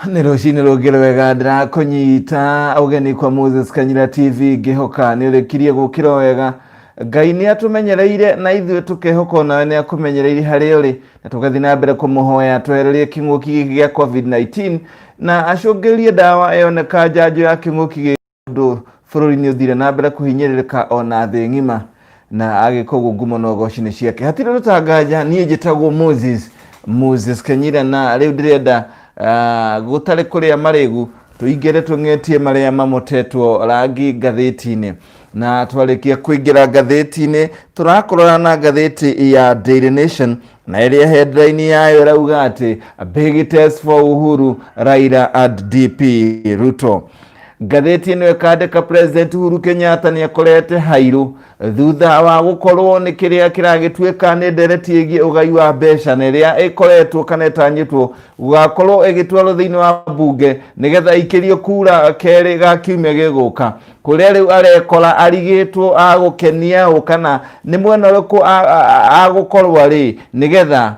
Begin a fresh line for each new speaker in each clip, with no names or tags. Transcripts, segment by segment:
Nĩ rũcinĩ rũngĩ rwega ndĩrakũnyita ũgeni kwa Moses Kanyira TV ngĩhoka nĩ ũrĩkirie gũkĩra wega. Ngai nĩ atũmenyereire na ithuĩ tũkehoka onawe nĩ akũmenyereire harĩa ũrĩ na tũgathiĩ na mbere kũmũhoya twehererie kĩng'ũki gĩkĩ gĩa COVID-19 na acũngĩrĩrie ndawa ĩyoneka njanjo ya kĩng'ũki gĩkĩ tondũ bũrũri nĩ ũthire na mbere kũhinyĩrĩrĩka ona thĩ ng'ima na agĩka ũguo ngumo na ũgoci nĩ ciake. Hatirĩ ũndũ ta nganja niĩ njĩtagwo Moses Moses Kenyira na rĩu ndĩrenda gũtarĩ kũrĩa marĩgu tũingĩre tũng'etie marĩa mamotetwo rangi ngathĩti-inĩ na twarĩkia kũingĩra ngathĩti-inĩ tũrakorana na ngathĩti ya Daily Nation na ĩrĩa headline yayo ĩrauga atĩ big test for Uhuru, Raila and DP Ruto. Ngathĩti ĩno ĩkandĩka President Uhuru Kenyatta nĩ akorete hairũ thutha wa gũkorwo nĩ kĩrĩa kĩragĩtuĩka nĩ ndereti ĩgiĩ ũgai wa mbeca na ĩrĩa ĩkoretwo kana ĩtanyĩtwo gũgakorwo ĩgĩtwarwo thĩinĩ wa mbunge nĩgetha ĩikĩrio kura kerĩ ga kiumia gĩgũka kũrĩa rĩu arekora arigĩtwo agũkenia ũ kana nĩ mwena ũrĩkũ agũkorwo arĩ nĩgetha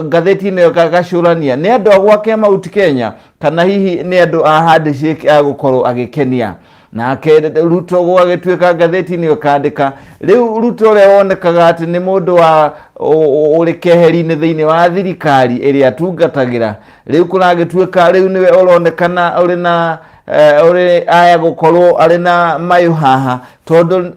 ngathĩti ĩno gacũrania nĩ andũ a gwake Mount Kenya kana hihi nĩ andũ a handshake agũkorwo agĩkenia. Nake Ruto gũgagĩtuĩka ngathĩti-inĩ ĩkandĩka rĩu Ruto ũrĩa wonekaga atĩ nĩ mũndũ wa ũrĩ keheri-inĩ thĩinĩ wa thirikari ĩrĩa atungatagĩra rĩu kũragĩtuĩka rĩu nĩwe ũronekana ũrĩ na ũrĩ aya gũkorwo arĩ na mayũ haha tondũ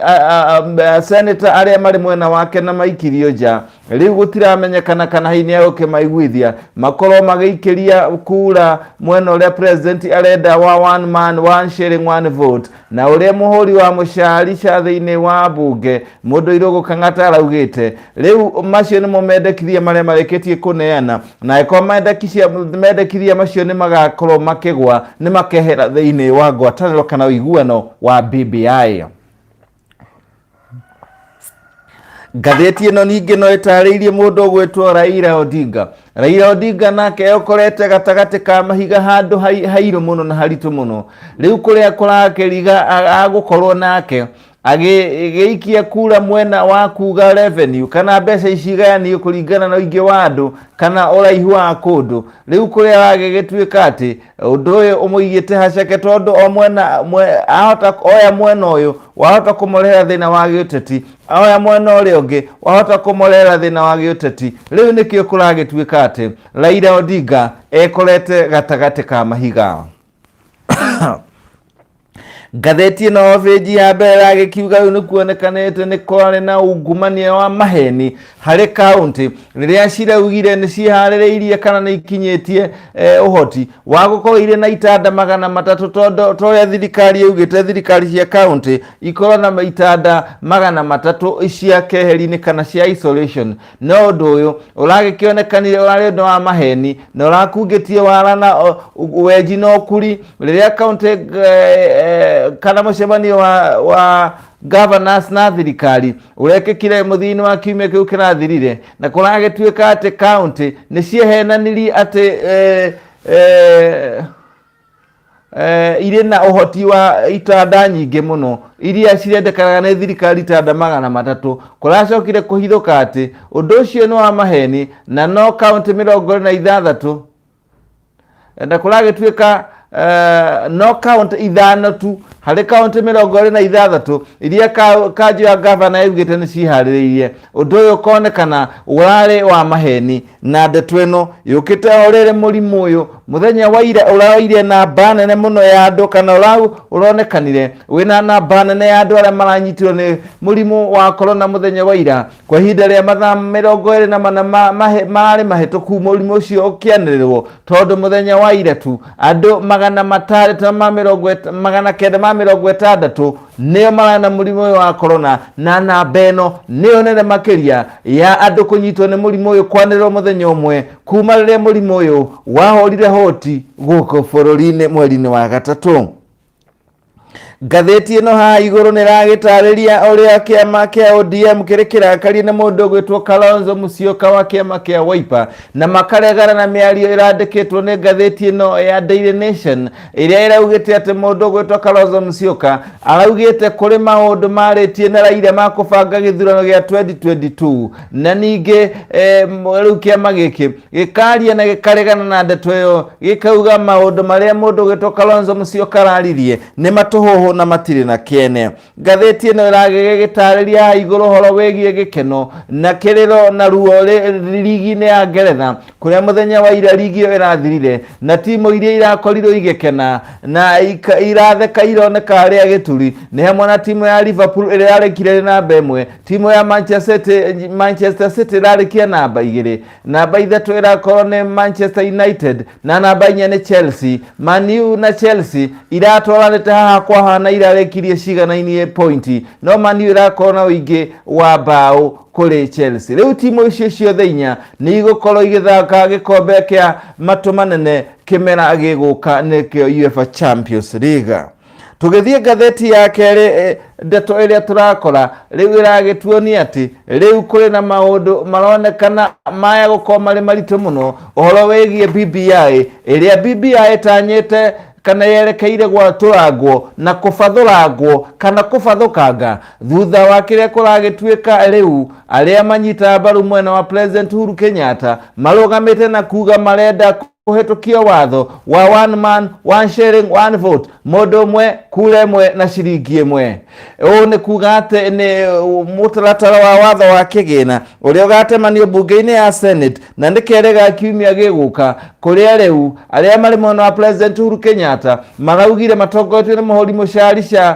senator arĩa marĩ mwena wake na maikirio nja rĩu gũtiramenyekana kana hihi nĩ egũkĩmaiguithia makorwo magĩikĩria kura mwena ũrĩa president arenda wa one man one shilling one vote na ũrĩa mũhũri wa mũcarica thĩinĩ wa mbunge mũndũ Irũngũ Kang'ata araugĩte rĩu macio nĩmo mendekithia marĩa marĩkĩtie kũneana na angĩkorwo mendekithia macio nĩ magakorwo makĩgwa nĩ makehera thĩinĩ wa ngwatanĩro kana ũiguano wa BBI. Ngathĩti ĩno ningĩ no ĩtarĩirie mũndũ ũgwĩtwo Raila Odinga. Raila Odinga nake okorete gatagatĩ ka mahiga handũ hairũ mũno na haritũ mũno. Rĩu kũrĩa kũrakĩriga agũkorwo nake agĩikia kura mwena wa kuga revenue kana mbeca ici igayanio kũringana na ũingĩ wa andũ kana ũraihu wa kũndũ. Rĩu kũrĩa wagĩgĩtuĩka atĩ ũndũ ũyũ ũmũigĩte haceke tondũ o mwena ahota oya mwena ũyũ wahota kũmũrehera thĩna wa gĩũteti, oya mwena ũrĩa ũngĩ wahota kũmũrehera thĩna wa gĩũteti. Rĩu nĩkĩo kũragĩtuĩka atĩ Raila Odinga ekorete gatagatĩ ka mahiga. Ngathĩti ĩno bĩnji ya mbere ĩragĩkiuga rĩu nĩ kuonekanĩte nĩ kwarĩ na ungumania wa maheni harĩ kaũntĩ rĩrĩa ciraugire nĩ ciharĩrĩirie kana nĩ ikinyĩtie ũhoti wa gũkorwo irĩ na itanda 300 tondũ ta ũrĩa thirikari yaugĩte thirikari cia kaũntĩ ikorwo na itanda 300 cia keheri-inĩ kana cia isolation. No ũndũ ũyũ ũragĩkĩonekanire ũrarĩ ũndũ wa maheni na ũrakungĩtie wara na wenji na ũkuri rĩrĩa kaũntĩ kana mũcemanio wa governors na thirikari ũrekĩkire mũthia-inĩ wa kiumia kĩu kĩrathirire, na kũragĩtuĩka atĩ kaũntĩ nĩ ciehenanirie atĩ irĩ na ũhoti wa itanda nyingĩ mũno iria cirendekanaga nĩ thirikari itanda 300. Kũracokire kũhithũka atĩ ũndũ ũcio nĩ wa maheni na no kaũntĩ 26 na kũragĩtuĩka no kaũntĩ 5 tu harĩ kaũntĩ 26 iria kanjũ ya gavana yaugĩte nĩ ciharĩrĩirie. Ũndũ ũyũ ũkonekana ũrarĩ wa maheni na ndeto ĩno yũkĩte o rĩrĩ mũrimũ ũyũ mũthenya wa ira ũraoire namba nene mũno ya andũ kana ũronekanire wĩna namba nene ya andũ arĩa maranyitirwo nĩ mũrimũ wa korona mũthenya wa ira kwa ihinda rĩa mathaa 24 marĩ mahĩtũku mũrimũ ũcio ũkĩanĩrĩrwo tondũ mũthenya wa ira tu andũ 660 nĩo marĩ na mũrimũ ũyũ wa korona na namba ĩno nĩyo nene makĩria ya andũ kũnyitwo nĩ mũrimũ ũyũ kwanĩrĩrwo mũthenya ũmwe kuma rĩrĩa mũrimũ ũyũ wahũrire hoti gũkũ bũrũri-inĩ mweri-inĩ wa gatatũ. Ngathĩti ĩno haha igũrũ nĩ ĩragĩtarĩria ũrĩa kĩama kĩa ODM kĩrĩ kĩrakarie nĩ mũndũ ũgwĩtwo Kalonzo Musyoka wa kĩama kĩa Wiper, na makaregana na mĩario ĩrandĩkĩtwo nĩ ngathĩti ĩno ya Daily Nation ĩrĩa ĩraugĩte atĩ mũndũ ũgwĩtwo Kalonzo Musyoka araugĩte kũrĩ maũndũ marĩtie na Raila ma kũbanga gĩthurano gĩa 2022, na ningĩ rĩu kĩama gĩkĩ gĩkaria na gĩkaregana na ndeto ĩyo, gĩkauga maũndũ marĩa mũndũ ũgwĩtwo Kalonzo Musyoka araririe nĩ matũhũhũ na matirĩ na kĩene. Ngathĩti ĩno ĩragĩgĩtarĩria haha igũrũ ũhoro wĩgiĩ gĩkeno na kĩrĩro na ruo rigi-inĩ ya Ngeretha, kũrĩa mũthenya wa ira rigi ĩyo ĩrathirire na timu iria irakorirwo igĩkena na iratheka ironeka harĩa gĩturi nĩ hamwe na timu ya Liverpool ĩrĩa yarĩkire ĩrĩ namba 1, timu ya Manchester City ĩrarĩkia namba 2, namba 3 ĩrakorwo nĩ Manchester United na namba 4 nĩ Chelsea. Man U na Chelsea iratwaranĩte haha kwa haha na irarĩkirie ciganainie pointi, no Man U ĩrakorwo na ũingĩ wa mbaũ kũrĩ Chelsea. Rĩu timu icio ciothe inya nĩ igũkorwo igĩthaka gĩkombe kĩa matũ manene kĩmera gĩgũka, nĩkĩo UEFA Champions League. Tũgĩthiĩ ngathĩti ya kerĩ, ndeto ĩrĩa tũrakora rĩu ĩragĩtuonia atĩ rĩu kũrĩ na maũndũ maronekana maya gũkorwo marĩ maritũ mũno ũhoro wĩgiĩ BBI ĩrĩa BBI ĩtanyĩte kana yerekeire gwatũrangwo na kũbathũrangwo kana kũbathũkanga thutha wa kĩrĩa kũragĩtuĩka rĩu arĩa manyitaga mbaru mwena wa President Uhuru Kenyatta marũgamĩte na kuga marenda kũhetũkia watho wa one man one sharing one vote, mũndũ ũmwe kura ĩmwe na ciringi ĩmwe. Ũũ nĩ kuga atĩ nĩ mũtaratara wa watho wa kĩgĩna ũrĩa ũgatemanio mbunge-inĩ ya Senate na nĩ kerĩ ga kiumia gĩgũka, kũrĩa rĩu arĩa marĩ mwena wa President Uhuru Kenyatta maraugire matongoretio nĩ mũhũri mũcarica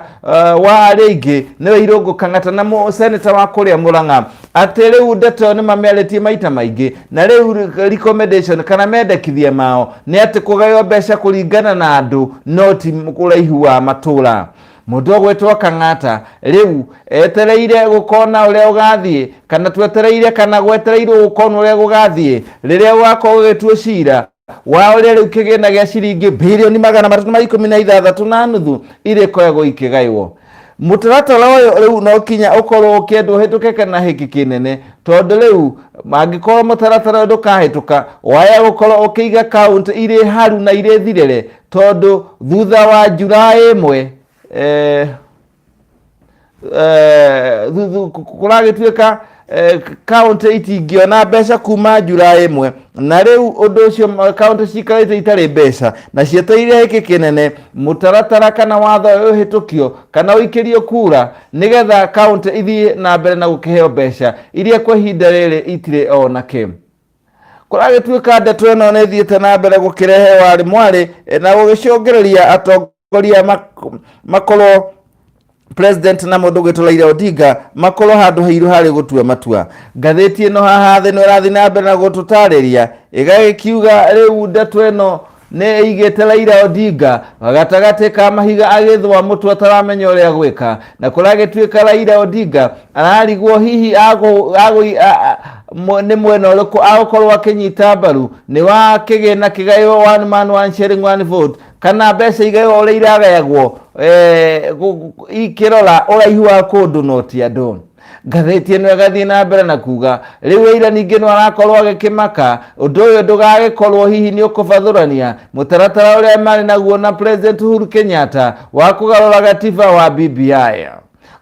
wa arĩa aingĩ nĩwe Irũngũ Kang'ata na senator wa kũrĩa Mũrang'a atĩ rĩu ndeto nĩ mamĩarĩtie maita maingĩ, na rĩu recommendation kana mendekithia mao nĩ atĩ kũgaywo mbeca kũringana na andũ no ti ũraihu wa matũra. Mũndũ ũgwĩtwo Kang'ata rĩu etereire gũkona ũrĩa ũgathiĩ, kana twetereire kana gwetereirwo gũkona ũrĩa gũgathiĩ rĩrĩa gũgakorwo gũgĩtuo cira wa ũrĩa rĩu kĩgĩna gĩa ciringi birioni 316.5 irĩkoragwo ikĩgaywo. Mũtaratara ũyũ rĩu no kinya ũkorwo ũkĩendwo ũhĩtũke kana hĩki kĩnene, tondũ rĩu mangĩkorwo mũtaratara ũyũ ndũkahĩtũka waya gũkorwo ũkĩiga kaunti irĩ haru na irĩ thirĩre, tondũ thutha wa July 1 kũragĩtuĩka kaunti itingĩona mbeca kuma July 1, na rĩu ũndũ ũcio kaunti cikarĩte itarĩ mbeca na cietereire hĩkĩ kĩnene mũtaratara kana watho ũyũ ũhĩtũkio kana ũikĩrio kura nĩgetha kaunti ithiĩ na mbere na gũkĩheo mbeca iria kwa ihinda rĩrĩ itirĩ ona kĩ. Kũragĩtuĩka ndeto ĩno nĩ ĩthiĩte na mbere gũkĩrehe warĩ mwarĩ na gũgĩcũngĩrĩria atongoria makorwo President na mũndũ ũgwĩtwo Raila Odinga makorwo handũ hairũ harĩ gũtua matua. Ngathĩti ĩno haha thĩ no ĩrathiĩ na mbere na gũtũtarĩria ĩgagĩkiuga rĩu ndeto ĩno nĩ ĩigĩte Raila Odinga gatagatĩ ka mahiga agĩthũa mũtwe ataramenya ũrĩa gwĩka, na kũragĩtuĩka Raila Odinga ararigwo hihi nĩ mwena ũrĩkũ agũkorwo akĩnyita mbaru, nĩ wa kĩgĩna kĩgaywo one man one sharing one vote kana mbeca igaywo ũrĩa iragayagwo ikĩrora ũraihu wa kũndũ no ti andũ. Ngathĩti ĩno ĩgathiĩ na mbere na kuga rĩu Raila ningĩ no arakorwo agĩkĩmaka ũndũ ũyũ ndũgagĩkorwo hihi nĩ ũkũbathũrania mũtaratara ũrĩa marĩ naguo na President Uhuru Kenyatta wa kũgarũra gatiba wa BBI.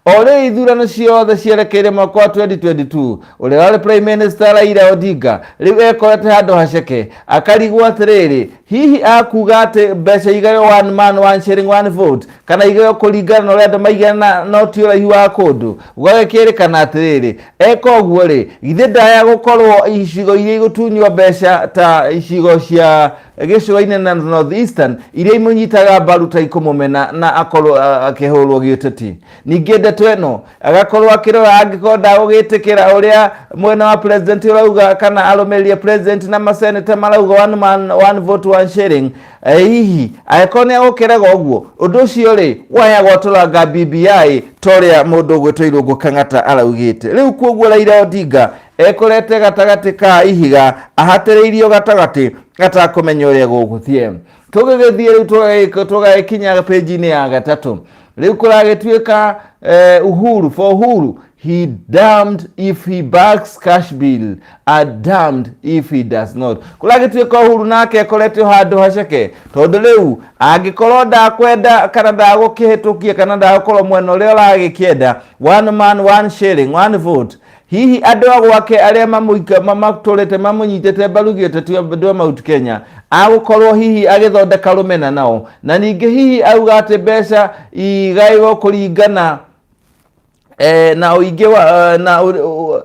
O rĩrĩ ithurano ciothe cierekeire mwaka wa 2022, ũrĩa warĩ Prime Minister Raila Odinga rĩu ekorete handũ haceke akarigwo atĩrĩrĩ, hihi akuga atĩ mbeca igaywo one man one sharing one vote kana igaywo kũringana na ũrĩa andũ maigana no ti ũraihu wa kũndũ. Gũgagĩkĩrĩkana atĩrĩrĩ, eka ũguo rĩ, githĩ ndaya gũkorwo icigo iria igũtunywo mbeca ta icigo cia gĩcũa-inĩ na North Eastern iria imũnyitaga mbaru ta ikũmũmena na akorwo akĩhũrwo gĩũteti. Ningĩ ndeto ĩno agakorwo akĩrora angĩkorwo ndagũgĩtĩkĩra ũrĩa mwena wa president ũrauga kana arũmĩrĩri a president na maseneta marauga one man one vote one sharing, hihi angĩkorwo nĩ agũkĩrega ũguo ũndũ ũcio rĩ waya gwatũranga BBI ta ũrĩa mũndũ ũgwĩtwo Irũngũ Kang'ata araugĩte. Rĩu kuoguo Raila Odinga ekorete gatagatĩ ka ihiga ahatĩrĩirio gatagatĩ atakũmenya ũrĩa gũgũthiĩ. Tũgĩgĩthiĩ rĩu tũgagĩkinya page-inĩ ya gatatũ. Rĩu kũragĩtuĩka Uhuru for Uhuru, he damned if he backs cash bill and damned if he does not. Kũragĩtuĩka Uhuru nake akoretwo handũ haceke, tondũ rĩu angĩkorwo ndakwenda kana ndagũkĩhĩtũkia kana ndagũkorwo mwena ũrĩa ũragĩkĩenda, one man one shilling one vote, hihi andũ a gwake arĩa mamatũrĩte mamũnyitĩte mbaru gĩũteti andũ a Mount Kenya agũkorwo hihi agĩthondeka rũmena nao, na ningĩ hihi auga atĩ mbeca igaĩrwo kũringana na ũingĩ wa na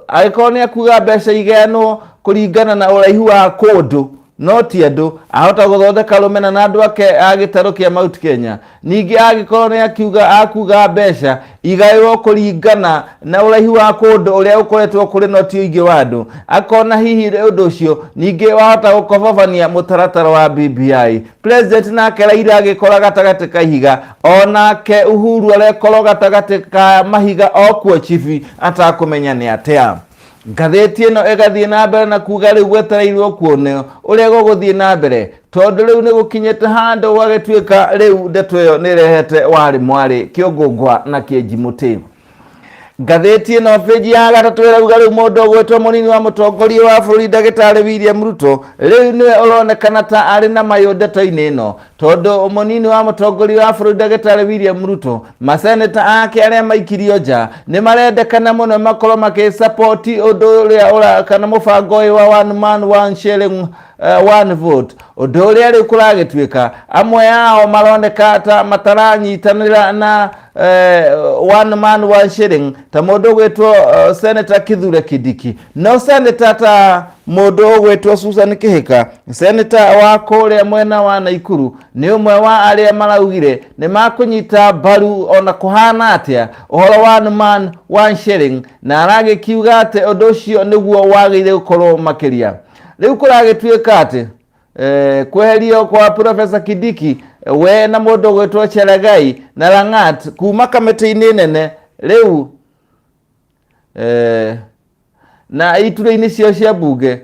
angĩkorwo nĩ akuga mbeca igayanwo kũringana na ũraihu wa kũndũ no ti andũ, ahota gũthondeka rũmena na andũ ake a gĩtarũ kĩa Mount Kenya. Ningĩ angĩkorwo nĩ akiuga akuga mbeca igaĩrwo kũringana na ũraihu wa kũndũ ũrĩa ũkoretwo kũrĩ no ti ũingĩ wa andũ, akona hihi ũndũ ũcio ningĩ wahota gũkobobania mũtaratara wa BBI. President nake Raila agĩkora gatagatĩ ka ihiga, onake Uhuru arekorwo gatagatĩ ka mahiga okuo chibi atakũmenya nĩ atĩa. Ngathĩti ĩno ĩgathiĩ na mbere na kuga rĩu gwetereirwo kuonio ũrĩa gũgũthiĩ na mbere, tondũ rĩu nĩ gũkinyĩte handũ gwagĩtuĩka rĩu ndeto ĩyo nĩ ĩrehete warĩ mwarĩ kĩũngũngwa na kĩenji mũtĩ. Ngathĩti ĩno bĩnji ya gatatũ ĩrauga rĩu mũndũ ũgwĩtwo mũnini wa mũtongoria wa bũrũri ndagĩtarĩ William Ruto rĩu nĩwe ũronekana ta arĩ na mayũ ndeto-inĩ ĩno, tondũ mũnini wa mũtongoria wa bũrũri ndagĩtarĩ William Ruto maseneta ake arĩa maikirio nja nĩ marendekana mũno makorwo makĩsapoti ũndũ ũrĩa kana mũbango ũyũ wa one man one shilling one vote, ũndũ ũrĩa rĩu kũragĩtuĩka amwe ao maroneka ta mataranyitanĩra na one man one shilling, ta mũndũ ũgwĩtwo Senator Kithure Kindiki, no senator ta mũndũ ũgwĩtwo Susan Kihika, senator wa kũrĩa mwena wa Naikuru, nĩ ũmwe wa arĩa maraugire nĩ makũnyita mbaru ona kũhana atĩa ũhoro one man one shilling, na aragĩkiuga atĩ ũndũ ũcio nĩguo wagĩrĩire gũkorwo makĩria. Rĩu kũragĩtuĩka atĩ kweherio kwa Professor Kindiki we na mũndũ ũgwĩtwo Cherargei na Langat kuma kamĩtĩ-inĩ nene rĩu na iturwa-inĩ ciao cia bunge,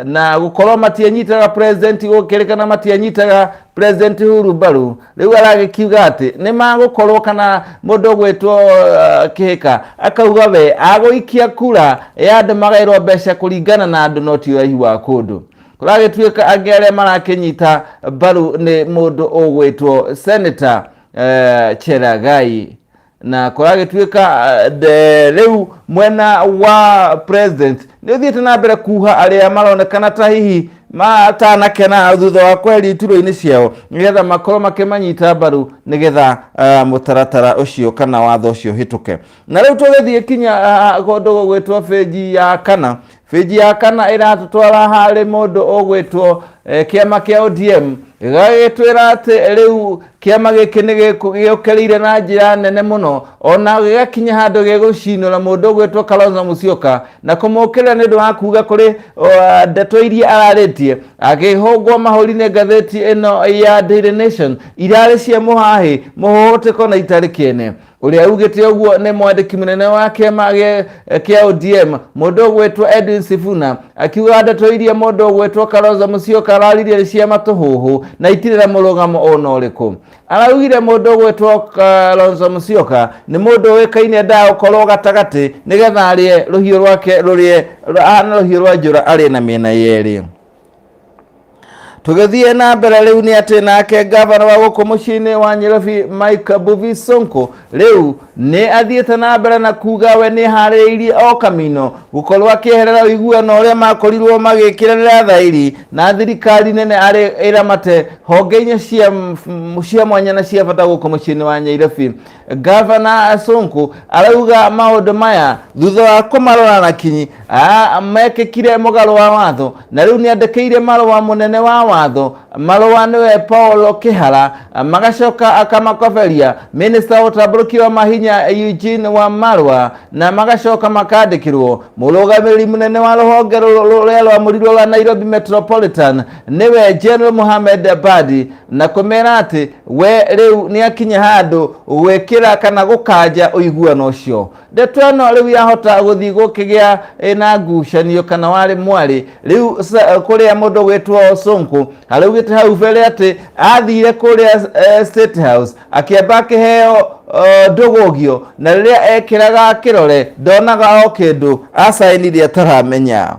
na gũkorwo matianyitaga president, gũkĩrĩkana matianyitaga President Uhuru mbaru, rĩu aragĩkiuga atĩ nĩ magũkorwo kana mũndũ ũgwĩtwo Kihika akauga we agũikia kura ya andũ magaĩrwo mbeca kũringana na andũ no ti ũraihu wa kũndũ. Kũragĩtuĩka angĩ arĩa marakĩnyita mbaru nĩ mũndũ ũgwĩtwo Senator Cherargei, na kũragĩtuĩka rĩu mwena wa president nĩ ũthiĩte na mbere kuha arĩa maronekana ta hihi matanakena thutha wa kweheria iturwa-inĩ ciao, nĩgetha makorwo makĩmanyita mbaru nĩgetha mũtaratara ũcio kana watho ũcio ũhĩtũke. Na rĩu tũgĩthiĩ kinya kũndũ gũgwĩtwo bĩnji ya kana. Bĩnji ya kana ĩratũtwara harĩ mũndũ ũgwĩtwo kĩama kĩa ODM, gĩgagĩtwĩra atĩ rĩu kĩama gĩkĩ nĩ gĩũkĩrĩire na njĩra nene mũno, ona gĩgakinya handũ gĩgũcinũra mũndũ ũgwĩtwo Kalonzo Musyoka na kũmũkĩrĩra nĩ ũndũ wa kuga kũrĩ ndeto iria ararĩtie akĩhũngwo mahũri nĩ ngathĩti ĩno ya Daily Nation irarĩ cia mũhahĩ mũhũhũtĩko na itarĩ kĩene. Ũrĩa augĩte ũguo nĩ mwandĩki mũnene wa kĩama kĩa ODM mũndũ ũgwĩtwo Edwin Sifuna, akiuga ndeto iria mũndũ ũgwĩtwo Kalonzo Musyoka araririe nĩ cia matũhũhũ na itirĩ na mũrũgamo ona ũrĩkũ. Araugire mũndũ ũgwĩtwo Kalonzo Musyoka nĩ mũndũ ũĩkaine endaga gũkorwo gatagatĩ nĩgetha arĩe rũhiũ rwake rũrĩe ahana rũhiũ rwa njora arĩe na mĩena yerĩ. Tũgĩthiĩ na mbere rĩu nĩ atĩ nake gavana wa gũkũ mũciĩ-inĩ wa Nairobi Mike Mbuvi Sonko rĩu nĩ athiĩte na mbere na kuga we nĩ harĩrĩirie o kamino gũkorwo akĩeherera ũiguano ũrĩa makorirwo magĩkĩranĩra thairi na thirikari nene arĩ ĩramate honge inya cia mwanya na cia bata gũkũ mũciĩ-inĩ wa Nairobi. Gavana Sonko arauga maũndũ maya thutha wa kũmarora na kinyi mekĩkire mũgarũ wa watho, na rĩu nĩ andĩkĩire marũa mũnene wa watho, marũa nĩwe Paul Kihara, magacoka akamakoberia Minister wa ũtambũrũki wa mahinya Eugene Wamalwa, na magacoka makandĩkĩrwo mũrũgamĩrĩri mũnene wa rũhonge rũrĩa rwamũrirwo rwa Nairobi Metropolitan nĩwe General Mohamed Badi, na kũmera atĩ we rĩu nĩ akinya handũ gwĩkĩra kana gũkanja ũiguano ũcio. Ndeto ĩno rĩu yahota gũthiĩ gũkĩgĩa na ngucanio kana warĩ mwarĩ rĩu kũrĩa mũndũ ũgwĩtwo Sonko araugĩte hau mbere atĩ athire kũrĩa State House akĩamba akĩheo Ndũgũgio na rĩrĩa ekĩraga kĩrore ndonaga o kĩndũ acainire ataramenya.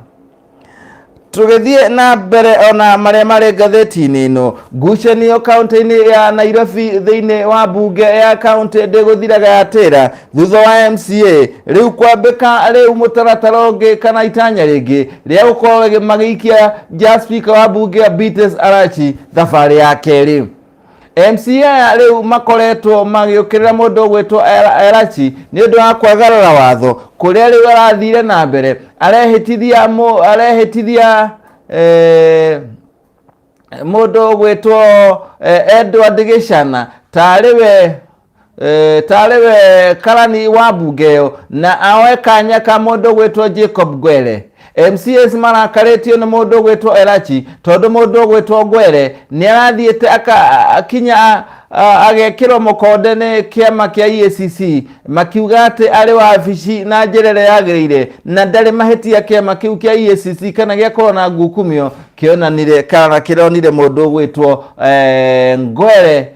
Tũgĩthiĩ na mbere ona marĩa marĩ ngathĩti-inĩ ĩno, ngucanio kaunti-inĩ ya Nairobi thĩinĩ wa mbunge ya kaunti ndĩgũthiraga yatĩra thutha wa MCA rĩu kwambĩka rĩu mũtaratara ũngĩ kana itanya rĩngĩ rĩa gũkorwo magĩikia nja speaker wa mbunge ya Beatrice Arachi thabarĩ ya kerĩ. MCA aya rĩu makoretwo magĩũkĩrĩra mũndũ ũgwĩtwo Elachi nĩ ũndũ wa kwagarara watho kũrĩa rĩu arathire na mbere arehĩtithia arehĩtithia mũndũ ũgwĩtwo Edward Gĩcana tarĩ we tarĩ we karani wa mbunge ĩyo na aoe kanya ka mũndũ ũgwĩtwo Jacob Ngwere. MCAs marakarĩtio nĩ mũndũ ũgwĩtwo Elachi tondũ mũndũ ũgwĩtwo Ngwere nĩ arathiĩte akinya agekĩrwo mũkonde nĩ kĩama kĩa EACC makiuga atĩ arĩ wabici na njĩra ĩrĩa yagĩrĩire na ndarĩ mahĩtia kĩama kĩu kĩa EACC kana gĩakorwo na ngukumio kĩonanire kana kĩronire mũndũ ũgwĩtwo Ngwere,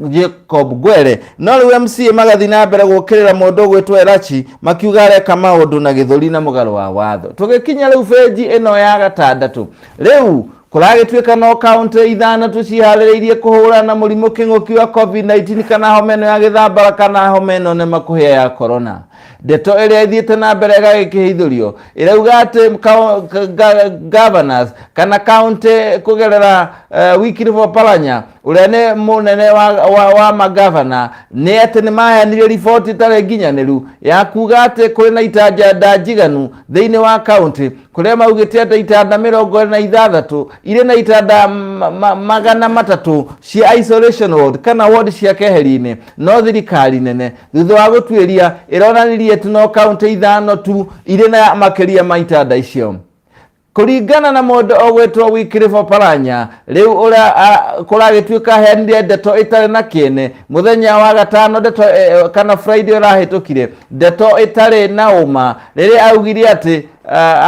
Jacob Ngwere. No rĩu MCA magathiĩ na mbere gũkĩrĩra mũndũ ũgwĩtwo Elachi makiuga areka maũndũ na gĩthũri na mũgarũ wa watho. Tũgĩkinya rĩu benji ĩno ya gatandatũ, rĩu kũragĩtuĩka no kaunti ithano tu ciharĩrĩirie kũhũrana na mũrimũ kĩng'ũki wa COVID-19 kana homa ĩno ya gĩthambara kana homa ĩno nĩ makũhĩa ya corona. Ndeto ĩrĩa ĩthiĩte na mbere ĩgagĩkĩhithũrio ĩrauga atĩ governors kana kaunti kũgerera Wycliffe Oparanya ũrĩa nĩ mũnene wa magavana nĩ atĩ nĩ maheanire riboti ĩtarĩ nginyanĩru ya kuga atĩ kũrĩ na itanda njiganu thĩinĩ wa kaunti kũrĩa maugĩte atĩ itanda 26 irĩ na itanda 300 cia isolation ward kana ward cia keheri-inĩ, no thirikari nene thutha wa gũtuĩria ĩronanirie atĩ no kaunti ithano tu irĩ na makĩria ma itanda icio. Kũringana na mũndũ ũgwĩtwo Wycliffe Oparanya rĩu ũrĩa kũragĩtuĩka aheanire ndeto ĩtarĩ na kĩene mũthenya wa gatano ndeto kana Friday ũrahĩtũkire, ndeto ĩtarĩ na ũma rĩrĩa augire atĩ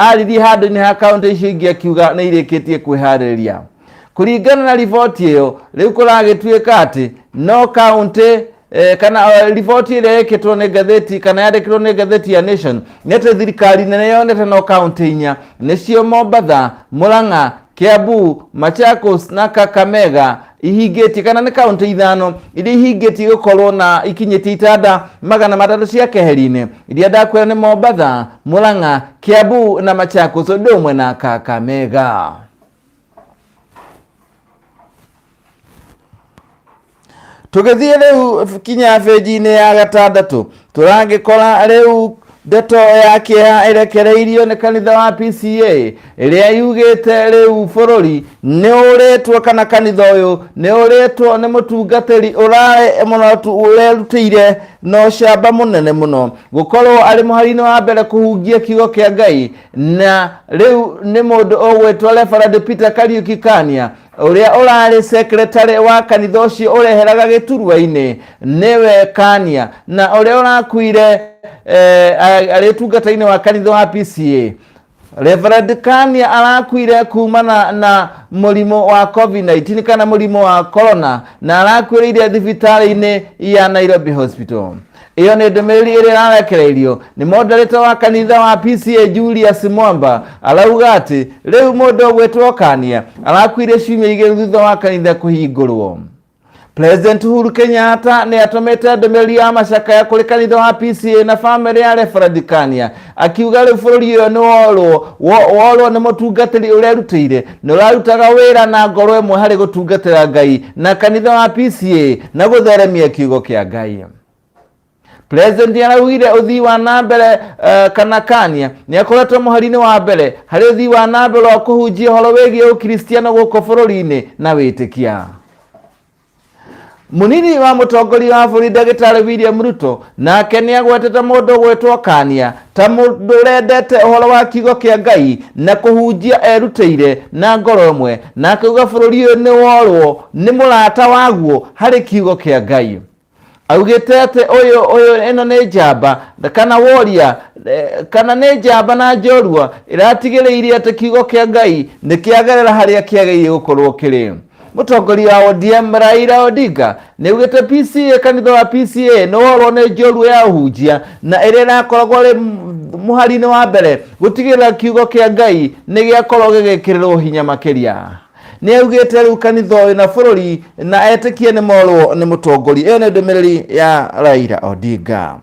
aririe handũ-inĩ ha kaunti icio ingĩ akiuga nĩ irĩkĩtie kwĩharĩrĩria. Kũringana na riboti ĩyo rĩu kũragĩtuĩka atĩ no kaunti kana riboti ĩrĩa ĩkĩtwo nĩ ngathĩti kana yandĩkĩtwo nĩ ngathĩti ya Nation nĩ atĩ thirikari nene yonete no kaunti inya nĩcio Mombatha, Murang'a, Kiambu, Machakos na Kakamega ihingĩtie kana nĩ kaunti ithano iria ihingĩtie gũkorwo na ikinyĩtie itanda 300 cia keheri-inĩ iria ndakwĩra nĩ Mombatha, Murang'a, Kiambu na Machakos ũndũ ũmwe na Kakamega. Tũgĩthiĩ rĩu kinya benji-inĩ ya gatandatũ tũragĩkora rĩu ndeto ya kĩeha ĩrekereirio nĩ kanitha wa PCA ĩrĩa yugĩte rĩu bũrũri nĩ ũrĩtwo kana kanitha ũyũ nĩ ũrĩtwo nĩ mũtungatĩri ũrarĩ mũno ũrerutĩire na ũcamba mũnene mũno gũkorwo arĩ mũhari-inĩ wa mbere kũhunjia kiugo kĩa Ngai, na rĩu nĩ mũndũ ũgwĩtwo Reverend Peter Kariuki Kania ũrĩa ũrarĩ secretary wa kanitha ũcio ũreheraga gĩturwa-inĩ nĩwe Kania, na ũrĩa ũrakuire arĩ ũtungata-inĩ wa kanitha wa PCA. Reverend Kania arakuire kumana na mũrimũ wa COVID-19 kana mũrimũ wa corona na arakuĩrĩire thibitarĩ-inĩ ya Nairobi Hospital. Ĩyo nĩ ndũmĩrĩri ĩrĩa ĩrarekereirio nĩ moderator wa kanitha wa PCA Julius Mwamba arauga atĩ rĩu mũndũ ũgwĩtwo Kania arakuire ciumia igĩrĩ thutha wa kanitha kũhingũrwo. President Uhuru Kenyatta nĩ atũmĩte ndũmĩrĩri ya macakaya kũrĩ kanitha wa PCA na bamĩrĩ ya Reverend Kania akiuga rĩu bũrũri ũyũ nĩ worwo nĩ mũtungatĩri ũrerutĩire na ũrarutaga wĩra na ngoro ĩmwe harĩ gũtungatĩra Ngai na kanitha wa PCA na gũtheremia kiugo kĩa Ngai. President araugire ũthii wa na mbere kana Kania nĩ akoretwo mũhari-inĩ wa mbere harĩ ũthii wa na mbere wa kũhunjia ũhoro wĩgiĩ ũkristiano gũkũ bũrũri-inĩ na wĩtĩkia. Mũnini wa mũtongoria wa bũrũri ndagĩtarĩ William Ruto nake nĩ agwetete mũndũ ũgwĩtwo Kania ta mũndũ ũrendete ũhoro wa kiugo kĩa Ngai na kũhunjia erutĩire na ngoro ĩmwe, na akauga bũrũri ũyũ nĩ worwo nĩ mũrata waguo harĩ kiugo kĩa Ngai. Augĩte atĩ ũyũ ũyũ ĩno nĩ njamba kana woria kana nĩ njamba na njorua ĩratigĩrĩire atĩ kiugo kĩa Ngai nĩ kĩagerera harĩa kĩagĩrĩire gũkorwo kĩrĩ. Mũtongoria wa ODM Raila Odinga nĩ augĩte PCA, kanitha wa PCA nĩ worwo nĩ njorua ya ũhunjia na ĩrĩa ĩrakoragwo ĩrĩ mũhari-inĩ wa mbere gũtigĩrĩra kiugo kĩa Ngai nĩ gĩakorwo gĩgĩkĩrĩrwo hinya makĩria. Nĩ augĩte rĩu kanitha ũyũ na bũrũri na etĩkia nĩ morwo nĩ mũtongoria. Ĩyo nĩ ndũmĩrĩri ya Raila Odinga.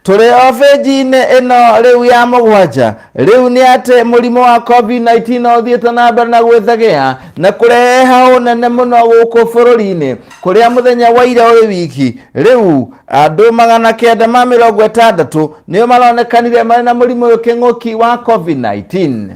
Tũrĩ o benji-inĩ ĩno rĩu ya mũgwanja, rĩu nĩ atĩ mũrimũ wa COVID-19 no ũthiĩte na mbere na gwĩthegea na kũrehe hahũ nene mũno gũkũ bũrũri-inĩ, kũrĩa mũthenya wa ira ũrĩ wiki rĩu andũ 960 nĩo maronekanire marĩ na mũrimũ ũyũ kĩng'ũki wa COVID-19.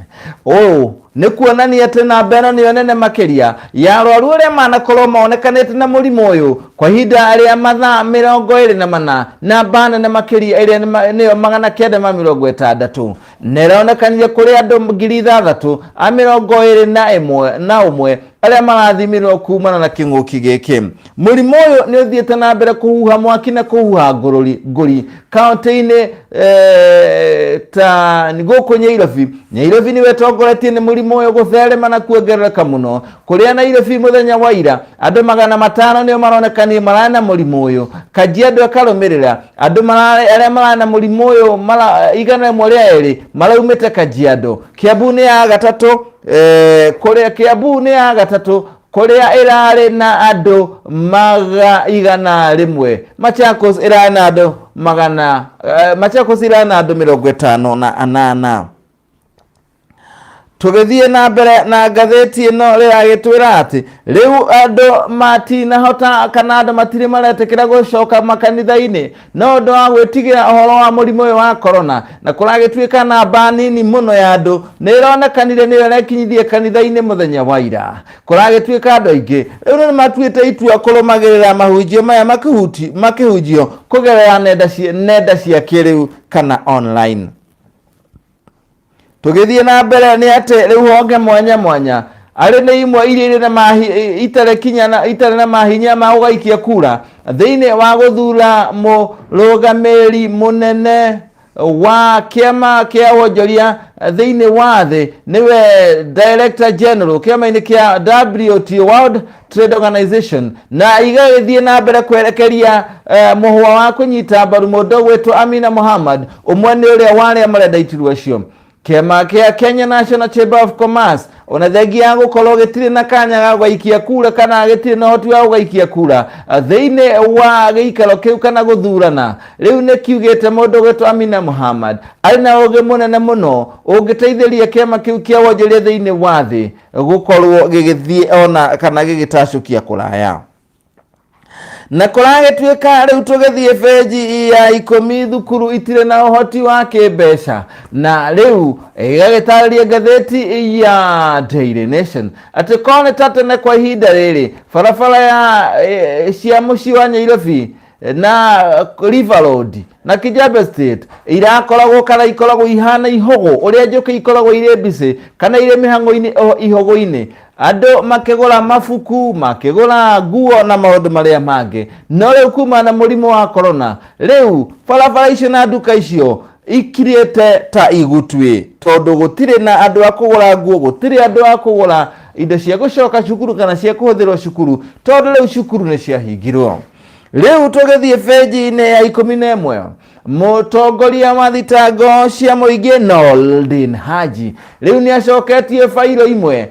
Ũũ nĩ kuonania atĩ namba ĩno nĩyo nene makĩria ya arwaru arĩa manakorwo monekanĩte na mũrimũ ũyũ kwa ihinda rĩa mathaa 24, namba nene makĩria ĩrĩa nĩyo 960, na ĩronekanire kũrĩ andũ 6,021 arĩa marathimirwo kumana na kĩng'ũki gĩkĩ. Mũrimũ ũyũ nĩ ũthiĩte na mbere kũhuha mwaki na kũhuha ngũri kaunti-inĩ ta gũkũ Nyairobi. Nyairobi nĩwe ĩtongoretie nĩ mũrimũ ũyũ gũtherema na kuongerereka mũno, kũrĩa Nairobi mũthenya wa ira andũ 500 nĩo maronekanire mararĩ na mũrimũ ũyũ. Kajiado ĩkarũmĩrĩra andũ arĩa mararĩ na mũrimũ ũyũ 102 maraumĩte Kajiado. Kiambu nĩ ya gatatũ, kũrĩa Kiambu nĩ ya gatatũ kũrĩa ĩrarĩ na andũ 100. Machakos ĩrarĩ na andũ magana, Machakos ĩrarĩ na andũ 58. Tũgĩthiĩ na mbere na ngathĩti ĩno rĩragĩtwĩra atĩ rĩu andũ matinahota kana andũ matirĩ maretĩkĩra gũcoka makanitha-inĩ no ũndũ wa gwĩtigĩra ũhoro wa mũrimũ ũyũ wa corona, na kũragĩtuĩka namba nini mũno ya andũ nĩ ĩronekanire nĩyo ĩrekinyithie kanitha-inĩ mũthenya wa ira. Kũragĩtuĩka andũ aingĩ rĩu nĩ matuĩte itua kũrũmagĩrĩra mahunjio maya makĩhunjio kũgerera nenda cia kĩrĩu kana online. Tũgĩthiĩ na mbere nĩ atĩ rĩu honge mwanya mwanya arĩ nĩ imwe iria irĩ na itarĩ kinya na, itarĩ na mahinya ma gũgaikia kura thĩinĩ wa gũthura mũrũgamĩrĩri mũnene wa kĩama kĩa wonjoria thĩinĩ wa thĩ, nĩwe Director General kĩama-inĩ kĩa WTO, World Trade Organization, na igagĩthiĩ na mbere kwerekeria mũhũa wa kũnyita mbaru mũndũ ũgwĩtwo Amina Mohamed, ũmwe nĩ ũrĩa wa arĩa marenda iturwa icio. Kĩama kĩa Kenya National Chamber of Commerce ona thengia ya gũkorwo gĩtirĩ na kanya ga gũgaikia kura kana gĩtirĩ na ũhoti wa gũgaikia kura thĩinĩ wa gĩikaro kĩu kana gũthurana, rĩu nĩ kiugĩte mũndũ ũgwĩtwo Amina Mohamed arĩ na ũgĩ mũnene mũno ũngĩteithĩrĩria kĩama kĩu kĩa wonjoria thĩinĩ wa thĩ gũkorwo gĩgĩthiĩ ona kana gĩgĩtacũkia kũraya. Na kũragĩtuĩka rĩu tũgĩthiĩ benji ya 10 thukuru itirĩ na ũhoti wa kĩmbeca, na rĩu ĩgagĩtarĩria ngathĩti ya Daily Nation atĩ korwo nĩ ta tene kwa ihinda rĩrĩ barabara ya cia mũciĩ wa Nyairobi na River Road na Kijabe State irakoragwo kana ikoragwo ihana ihũgũ ũrĩa njũkĩ ikoragwo irĩ mbicĩ kana irĩ mĩhang'o-inĩ o ihũgũ-inĩ, andũ makĩgũra mabuku, makĩgũra nguo na maũndũ marĩa mangĩ. No rĩu kuma na mũrimũ wa corona, rĩu barabara icio na nduka icio ikirĩte ta igutwĩ, tondũ gũtirĩ na andũ a kũgũra nguo, gũtirĩ andũ a kũgũra indo cia gũcoka cukuru kana cia kũhũthĩrwo cukuru, tondũ rĩu cukuru nĩ ciahingirwo. Rĩu tũgĩthiĩ benji-inĩ ya 11, mũtongoria wa thitango cia mũingĩ Noordin Haji rĩu nĩ acoketie bairo imwe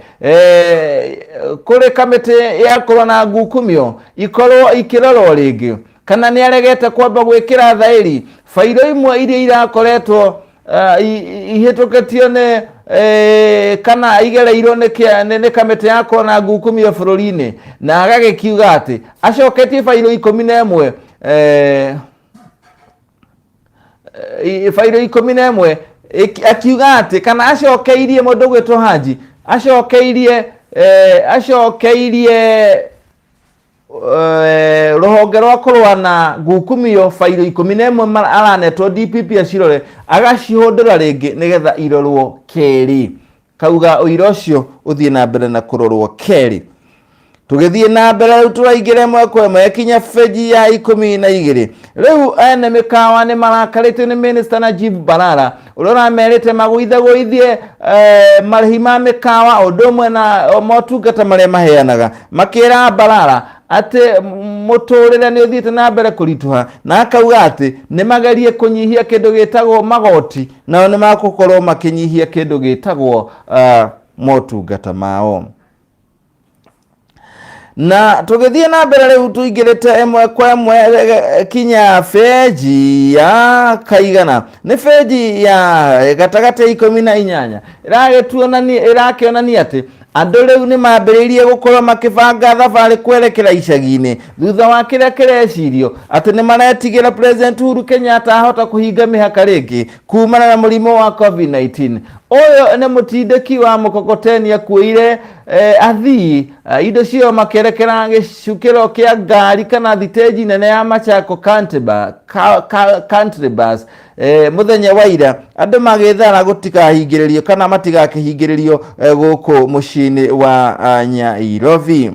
kũrĩ kamĩtĩ ya kũrũa na ngukumio ikorwo ikĩrorwo rĩngĩ, kana nĩ aregete kwamba gwĩkĩra thaĩri bairo imwe iria irakoretwo ihĩtũkĩtio nĩ kana igereirwo nĩ kamĩtĩ ya kũrũa na ngukumio bũrũri-inĩ, na agagĩkiuga atĩ acoketie bairo 11, bairo 11, akiuga atĩ kana acokeirie mũndũ ũgwĩtwo Haji, acokeirie rũhonge rwa kũrũa na ngukumio bairo 11 aranetwo DPP acirore, agacihũndũra rĩngĩ nĩgetha irorwo kerĩ. Kauga ũira ũcio ũthiĩ na mbere na kũrorwo kerĩ. Tũgĩthiĩ na mbere rĩu tũraingĩra ĩmwe kwa ĩmwe kinya benji ya 12. Rĩu ene mĩkawa nĩ marakarĩtio nĩ Minister Najib Balala ũrĩa ũramerĩte magũithagũithie marĩhi ma mĩkawa ũndũ ũmwe na motungata marĩa maheanaga, makĩra Balala atĩ mũtũrĩre nĩ ũthiĩte na mbere kũritũha, na akauga atĩ nĩ magerie kũnyihia kĩndũ gĩtagwo magoti, nao nĩ magũkorwo makĩnyihia kĩndũ gĩtagwo motungata mao. Na tũgĩthiĩ na mbere rĩu tũingĩrĩte ĩmwe kwa ĩmwe kinya benji ya kaigana nĩ benji ya gatagatĩ 18 ĩrakĩonania atĩ andũ rĩu nĩ mambĩrĩirie gũkorwo makĩbanga thabarĩ kwerekera icagi-inĩ thutha wa kĩrĩa kĩrecirio atĩ nĩ maretigĩra President Uhuru Kenyatta ahota kũhinga mĩhaka rĩngĩ kumana na mũrimũ wa COVID-19. Ũyũ nĩ mũtindĩki wa mũkokoteni akuĩire athii indo ciao makĩerekera gĩcukĩro kĩa ngari kana thitĩnji nene ya Machakos Country Bus mũthenya wa ira, andũ magĩthara gũtikahingĩrĩrio kana matigakĩhingĩrĩrio gũkũ mũciĩ-inĩ wa Nairobi.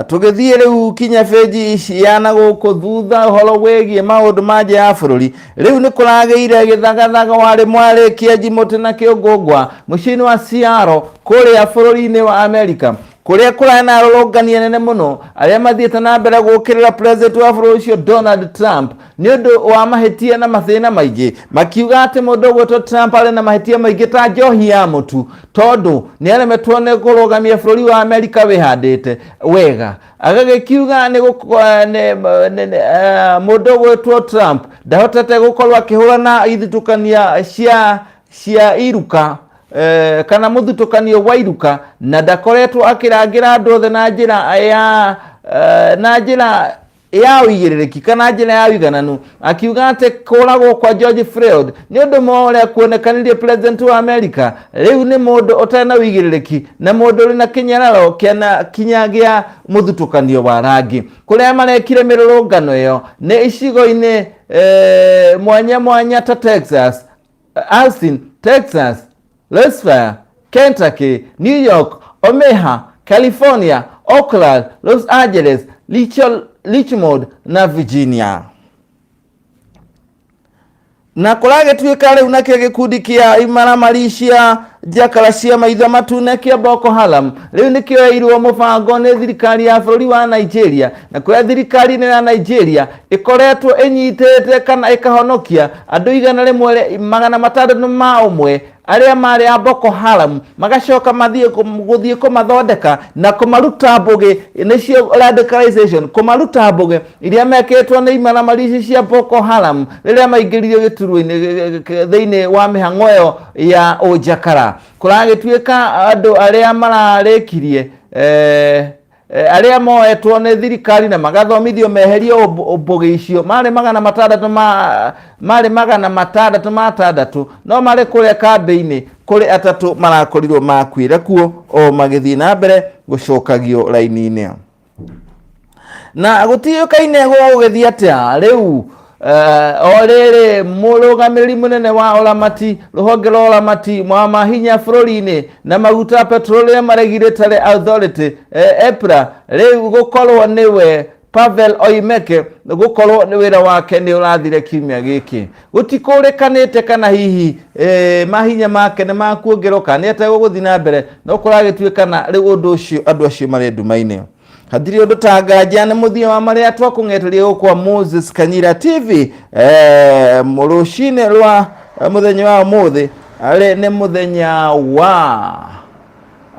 Tũgĩthiĩ rĩu kinya benji cia na gũkũ thutha ũhoro wĩgiĩ maũndũ ma nja ya bũrũri, rĩu nĩ kũragĩire gĩthagathaga warĩ mwarĩ kĩanji mũtĩ na kĩũngũngwa mũciĩ-inĩ wa Seattle kũrĩa bũrũri-inĩ wa Amerika, kũrĩa kũrarĩ na arũrũngani anene mũno arĩa mathiĩte na mbere gũũkĩrĩra president wa bũrũri ũcio Donald Trump nĩ ũndũ wa mahĩtia na mathĩna maingĩ, makiuga atĩ mũndũ ũgwĩtwo Trump arĩ na mahĩtia maingĩ ta njohi ya mũtu, tondũ nĩ aremetwo nĩ kũrũgamia bũrũri wa Amerika wĩhandĩte wega. Agagĩkiuga nĩ mũndũ ũgwĩtwo Trump ndahotete gũkorwo akĩhũrana ithitũkania cia iruka kana mũthutũkanio wa iruka, na ndakoretwo akĩrangĩra andũ othe na njĩra ya na njĩra ya ũigĩrĩrĩki kana njĩra ya ũigananu, akiuga atĩ kũragwo kwa George Floyd nĩ ũndũ ũmwe wa ũrĩa kuonekanirie president wa Amerika rĩu nĩ mũndũ ũtarĩ na ũigĩrĩrĩki na mũndũ ũrĩ na kĩnyararo kĩana kinya gĩa mũthutũkanio wa rangi. Kũrĩa marekire mĩrũrũngano ĩyo nĩ icigo-inĩ mwanya mwanya ta Texas, Austin, Texas, Louisville, Kentucky, New York, Omaha, California, Oakland, Los Angeles, Richmond na Virginia. Na kũragĩtuĩka rĩu nakĩo gĩkundi kĩa imaramari cia njakara cia maitho matune kĩa Boko Haram rĩu nĩkĩoeirwo mũbango nĩ thirikari ya bũrũri wa Nigeria, na kũrĩa thirikari ĩno ya Nigeria ĩkoretwo ĩnyitĩte kana ĩkahonokia andũ 161 arĩa marĩ a Boko Haram, magacoka mathiĩ gũthiĩ kũmathondeka na kũmaruta mbũgĩ, nĩcio radicalization, kũmaruta mbũgĩ iria mekĩtwo nĩ imaramari ici cia Boko Haram rĩrĩa maingĩririo gĩturwa-inĩ thĩinĩ wa mĩhang'o ĩyo ya ũnjakara. Kũragĩtuĩka andũ arĩa mararĩkirie arĩa moetwo nĩ thirikari na magathomithio meherio mbũgĩ icio marĩ 600 ma marĩ 606, no marĩ kũrĩa kambĩ-inĩ kũrĩ atatũ marakorirwo makuĩra kuo o magĩthiĩ na mbere gũcokagio raini-inĩ, na gũtiũkaine gũgĩthiĩ atĩa rĩu. O rĩrĩ mũrũgamĩrĩri mũnene wa ũramati rũhonge rwa ũramati wa mahinya bũrũri-inĩ na maguta Petroleum Regulatory Authority, EPRA, rĩu gũkorwo nĩwe Pavel Oimeke, gũkorwo nĩ wĩra wake nĩ ũrathire kiumia gĩkĩ, gũtikũrĩkanĩte kana hihi mahinya make nĩ makuongerwo kana nĩ ategũgũthiĩ na mbere, no kũragĩtuĩkana rĩu ũndũ ũcio andũ acio marĩ nduma-inĩ. Hatirĩ ũndũ ta nganja nĩ mũthia wa marĩa twakũng'eteria gũkwa Moses Kanyira TV rũcinĩ rwa mũthenya wa ũmũthĩ, arĩ nĩ mũthenya wa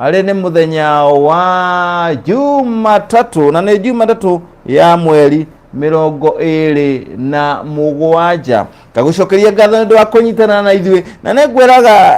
arĩ nĩ mũthenya wa Jumatatũ, na nĩ Jumatatũ ya mweri 27. Ngagũcokeria ngatho nĩ ũndũ wa kũnyitana na ithuĩ, na nĩ ngwĩraga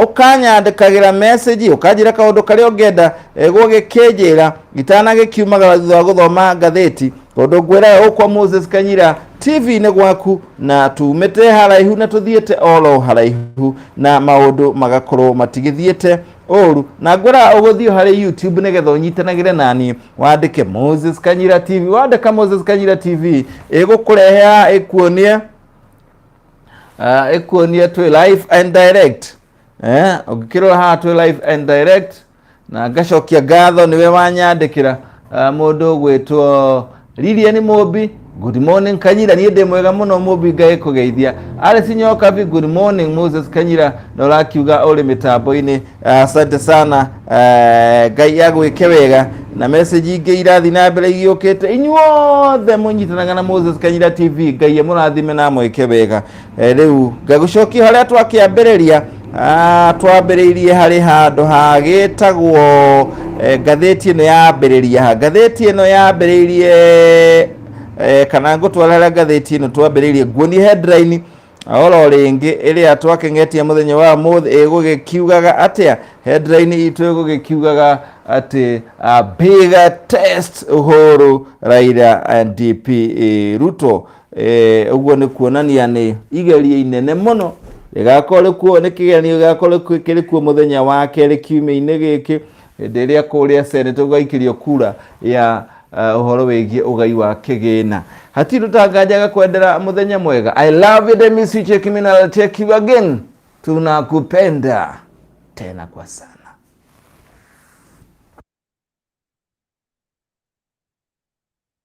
ũkanyandĩkagĩra message ũkanjĩra kaũndũ karĩa ũngĩenda gũgĩkĩnjĩra itanagĩkiumagara thutha wa gũthoma ngathĩti, tondũ ngwĩraga gũkwa Moses Kanyira TV nĩ gwaku, na tumĩte haraihu na tũthiĩte oro haraihu na maũndũ magakorwo matigĩthiĩte ũru, na ngwĩraga ũgũthiĩ harĩ YouTube nĩgetha ũnyitanagĩre nani, wandĩke Moses Kanyira TV. Wandĩka Moses Kanyira TV ĩgũkũrehera ĩkuonie ĩkuonie twĩ live and direct. Ũngĩkĩrora haha twĩ live and direct. Na ngacokia ngatho nĩwe wanyandĩkĩra. Mũndũ ũgwĩtwo Lilian Mũmbi, good morning Kanyira, niĩ ndĩ mwega mũno Mũmbi, Ngai kũgeithia. Alice Nyokabi, good morning Moses Kanyira, na ũrakiuga ũrĩ mĩtambo-inĩ. Asante sana. Ngai agwĩke wega. Na message ingĩ irathiĩ na mbere igĩũkĩte. Inyuothe mũnyitanaga na Moses Kanyira TV, Ngai amũrathime na amwĩke wega. Rĩu ngagũcokia harĩa twakĩambĩrĩria. Twambĩrĩirie harĩ handũ hagĩtagwo ngathĩti ĩno yambĩrĩria ha ngathĩti ĩno yambĩrĩirie kana ngũtwara harĩa ngathĩti ĩno twambĩrĩirie, nguonie headline oro rĩngĩ ĩrĩa twakeng'etie mũthenya wa ũmũthĩ ĩgũgĩkiugaga atĩa. Headline itũ ĩgũgĩkiugaga atĩ big test Uhuru, Raila and DP Ruto. Ũguo nĩ kuonania nĩ igerio inene mũno rĩgakorwo rĩkuo, nĩ kĩgeranio gĩgakorwo kĩrĩ kuo mũthenya wa kerĩ kiumia-inĩ gĩkĩ, hĩndĩ ĩrĩa kũrĩa Senate gũgaikĩrio kura ya ũhoro wĩgiĩ ũgai wa kĩgĩna. Hatirĩ ũtanganjaga kwendera mũthenya mwega. I love you, miss you, check me now, check you again. Tunakupenda tena kwa sana.